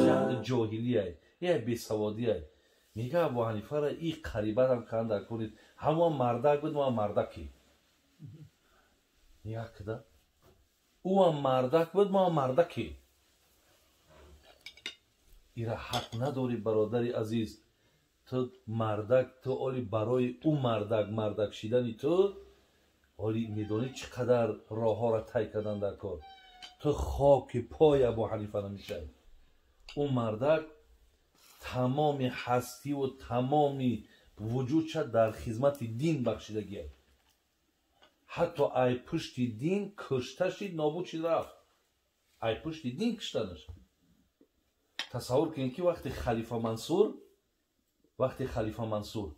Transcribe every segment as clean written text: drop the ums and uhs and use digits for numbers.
Ҷаҳли ҷоҳилияй, я бесаводияй. Мега Абу Ҳанифара и қарибарам канда кунед. Ҳамон мардак буд, мо мардаки. Якда. Ӯам мардак буд, мо мардаки. Ира ҳақ надорӣ, бародари азиз. Ту мардак, ту оли барои ӯ мардак, мардак шидани ту оли медонӣ чӣ қадар роҳҳоро тай кардан дар кор. Ту хоки пои Абу Ҳанифа намешавӣ. Ӯ мардак тамоми ҳастиву тамоми вуҷудша дар хизмати дин бахшидагиай. Ҳатто ай пушти дин кушта шид, нобуд шид, рафт. Ай пушти дин кушта нашид. Тасаввур кунед ки вақти Халифа Мансур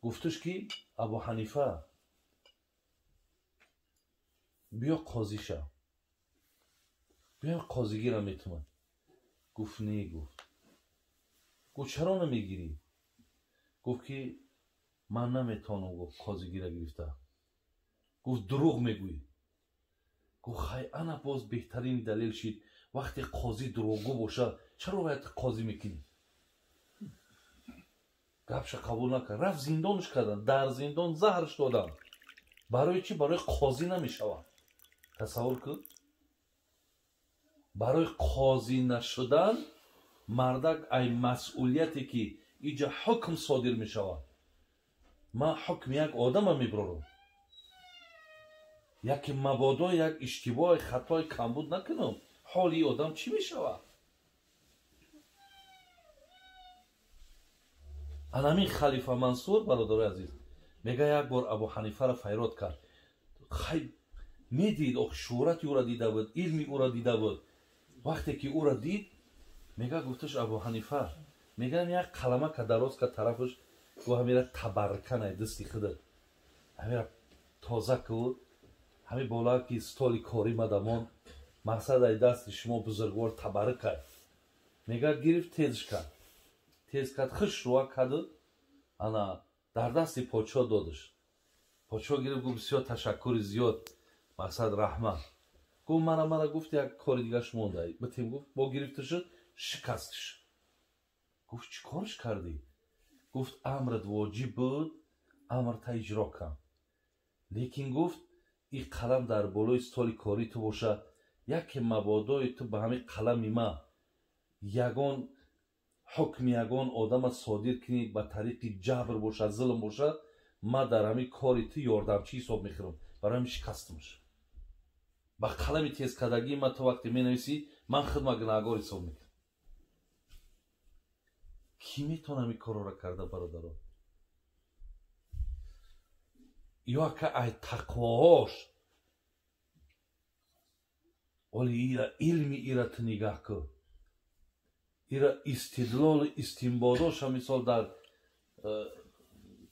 гуфтуш ки Абу Ҳанифа биё қозӣ шав, биё қозигира метумад. Гуфт не, гуфт. Гуфт чаро намегирӣ? Гуфт ки ман наметавонам, гуфт, қозигира гирифта. Гуфт дурӯғ мегӯӣ. Гуфт хай, ана боз беҳтарин далел шид. Вақте қозӣ дурӯғгӯ бошад, чаро бояд қозӣ мекунӣ? Гапша қабул накард, рафт зиндонш кардан, дар зиндон заҳрш доданд. Барои чӣ? Барои қозӣ намешавад. Тасаввур кун, барои қозӣ нашудан мардак ай масъулияте ки иҷа ҳукм содир мешавад. Ман ҳукми як одама мебарорам, яке мабодо як иштибоҳи хатои камбуд накунам, ҳоли ин одам чӣ мешавад? Анамин Халифа Мансур, бародарои азиз, мега як бор Абу Ҳанифаро файрод кард. Хай медид, ох, шӯҳрати ӯро дида буд, илми ӯро дида буд. Вақте ки ӯро дид, мега гуфташ Абу Ҳанифа, мегам як қаламака дароз кард тарафаш, гуфт ҳамира табарруканай дасти худат, ҳамира тоза ку, ҳами бола ки столи корӣ мадамон, мақсад ай дасти шумо бузургвор табаррукай. Мега гирифт, тезш кард, тез кард, хуш руа карду ана дар дасти подшоҳ додаш. Подшоҳ гирифт, гуфт бисёр ташаккури зиёд, мақсад раҳмат. Гуфт мана гуфт як кори дигаш монда битем. Гуфт бо гирифта шуд, шикастш. Гуфт чӣ корш кардӣ? Гуфт амрат воҷиб буд, амрта иҷро кам, лекин гуфт ин қалам дар болои столи кории ту бошад, яке мабодои ту ба ҳамин қалами ма ягон ҳукми ягон одама содир кунӣ, ба тариқи ҷабр бошад, зулм бошад, ма дар ҳамин кори ту ёрдамчӣ ҳисоб мехӯрам, барои ҳамин шикастмш. Ба қалами тезкардагии ма ту вақте менависӣ, ман худма гунаҳгор ҳисоб мекунам. Кӣ метавонам ин корро карда, бародаро? Ё ака ай тақвоҳош, оли ира илми ира ту нигаҳ кун, ира истидлолу истинбодоша мисол дар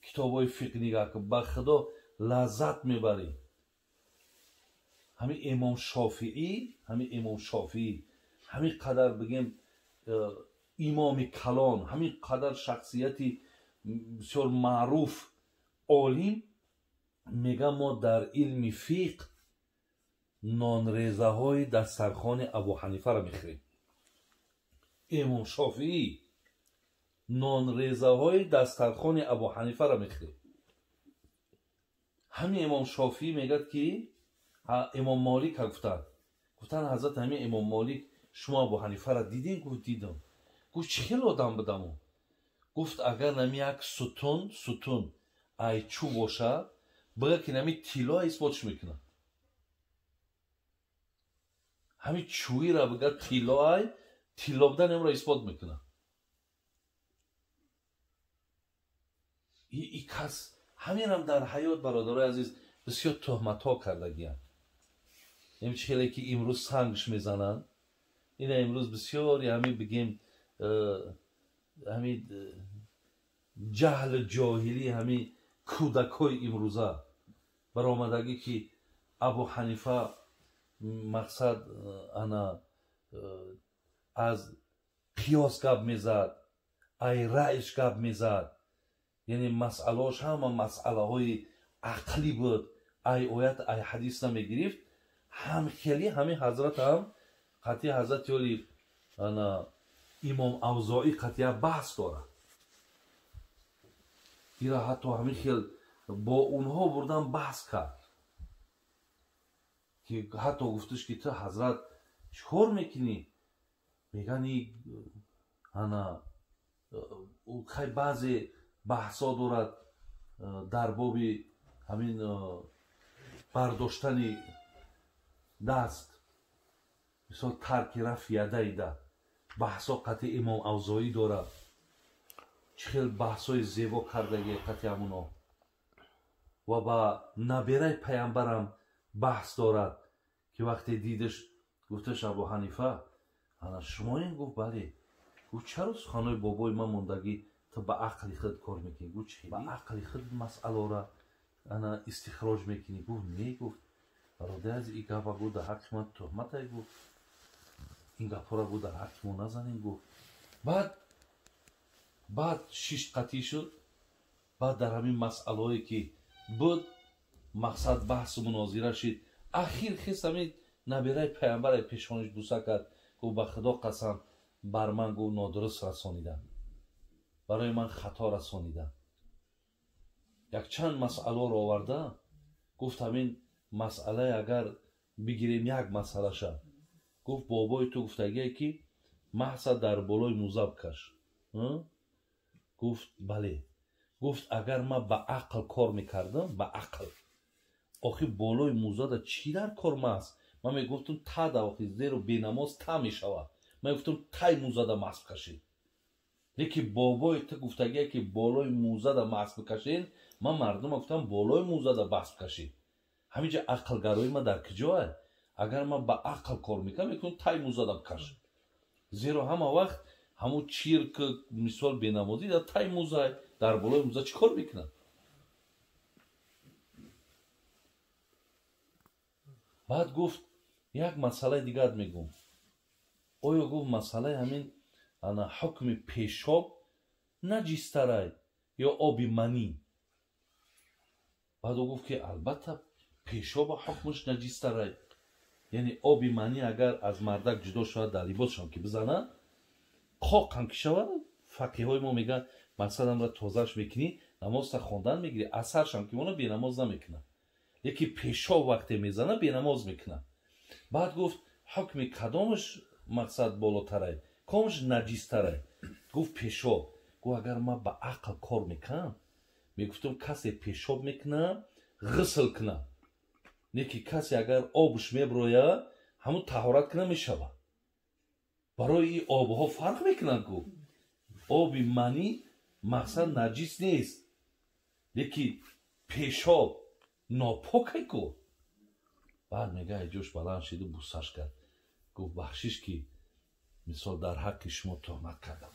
китобҳои фиқҳ нигаҳ кун, ба худо лаззат мебарӣ. Ҳамин Имом Шофиӣ, ҳамин Имом Шофиӣ, ҳамин қадар бигем имоми калон, ҳамин қадар шахсияти бисёр маъруф олим, мега мо дар илми фиқҳ нонрезаҳои дастархони Абу Ҳанифаро мехӯрем. Имом Шофиӣ нонрезаҳои дастархони Абу Ҳанифаро мехӯрем. Ҳамин Имом Шофиӣ мегӯяд ки Имом Молика гуфтанд, гуфтанд ҳазрат ҳамин Имом Молик, шумо Абу Ҳанифаро дидем? Гуфт дидам. Гуфт чӣ хел одам будам? Гуфт агар нами як сутун ай чӯб бошад, бигӯ ки нами тилло исботш мекунад. Ҳамин чӯира бигӯ тилло ай, тилло будан имро исбот мекунад. И кас ҳаминам дар ҳаёт, бародарои азиз, бисёр туҳматҳо кардагиянд. Ин чӣ хеле ки имрӯз сангш мезананд, ина имрӯз бисёри ҳамин бигем ҳамин ҷаҳлу ҷоҳилӣ ҳамин кӯдакҳои имрӯза баромадагӣ ки Абу Ҳанифа мақсад ана аз қиёс гап мезад, ай раъйш гап мезад, яъне масъалаош ҳама масъалаҳои ақлӣ буд, ай оят ай ҳадис намегирифт. Ҳамхели ҳамин ҳазрат ҳам қатъи ҳазрати оли ана имом Авзоӣ қатъия баҳс дорад. Ира ҳатто ҳамин хел бо онҳо бурдан баҳс кард, ки ҳатто гуфташ, ки ту ҳазрат чӣ кор мекунӣ? Мегани ана хай баъзе баҳсҳо дорад дар боби ҳамин бардоштани даст, мисол тарки рафъи ядайда баҳсҳо қатъи имом Авзоӣ дорад. Чӣ хел баҳсҳои зебо кардагӣ қатъи ҳамуно. Ва ба набераи паямбарам баҳс дорад, ки вақте дидаш гуфташ Абу Ҳанифа ана шумоем? Гуфт бале. Гуфт чаро суханҳои бобои ман мондагӣ ту ба ақли худ кор мекунӣ? Гуфт чӣ ба ақли худ масъаларо ана истихроҷ мекунӣ? Гуфт не. Гуфт бародари азиз, ин гапа гуфт дар ҳаққи ман туҳматай, гуфт ин гапҳоро гуфт дар ҳаққи мо назанем, гуфт. Баъд шишт қатъӣ шуд. Баъд дар ҳамин масъалаҳое ки буд мақсад баҳсу мунозира шид. Ахир хес ҳамин набераи паямбаре пешониш буса кард, гуфт ба худо қасам, бар ман гуфт нодуруст расонидан, барои ман хато расонидан. Якчанд масъаларо оварда гуфт ҳамин масъалае агар бигирем як масъалаша, гуфт бобои ту гуфтагие ки маҳса дар болои муза бикаш. Гуфт бале. Гуфт агар ман ба ақл кор мекардам, ба ақл охи болои музада чӣ дар кор маст? Ман мегуфтам та да охи, зеро бенамоз та мешавад. Ман мегуфтам тай музада масҳ бикашед. Лекин бобои ту гуфтагие ки болои музада масҳ бикашед, ман мардума гуфтам болои музада масҳ бикашед. Ҳаминҷа ақлгарои ман дар куҷоа? Агар ман ба ақл кор мекардам, мегуфтам тай музада бикаш. Зеро ҳама вақт ҳамун чирк, мисол бенамозӣ дар тай муза, дар болои муза чӣ кор мекунад? Баъд гуфт як масъалаи дигар мегӯм. Оё гуфт масъалаи ҳамин ана ҳукми пешоб наҷистарай ё оби манӣ? Баъд ӯ гуфт ки албатта пешоба ҳукмаш наҷистарай. Яъне оби манӣ агар аз мардак ҷудо шавад, дар либосшон ки бизанад, қоқам ки шавад, фақиҳои мо мегӯянд мақсадамра тозааш мекунӣ, намозта хондан мегирӣ, асаршам ки мона бенамоз намекунад. Лекин пешоб вақте мезанад, бенамоз мекунад. Баъд гуфт ҳукми кадомаш мақсад болотарай, кадомаш наҷистарай? Гуфт пешоб. Гуфт агар ман ба ақл кор мекунам, мегуфтам касе пешоб мекунад, ғусл кунад. Не ки касе агар обш меброяд, ҳамун таҳорат кунад мешавад. Барои ин обҳо фарқ мекунанд, гуфт. Оби манӣ мақсад наҷис нест, лекин пешоб нопоке ку. Баъд мега ҷош баланд шиду бусаш кард. Гуфт бахшиш ки мисол дар ҳаққи шумо туҳмат кардам.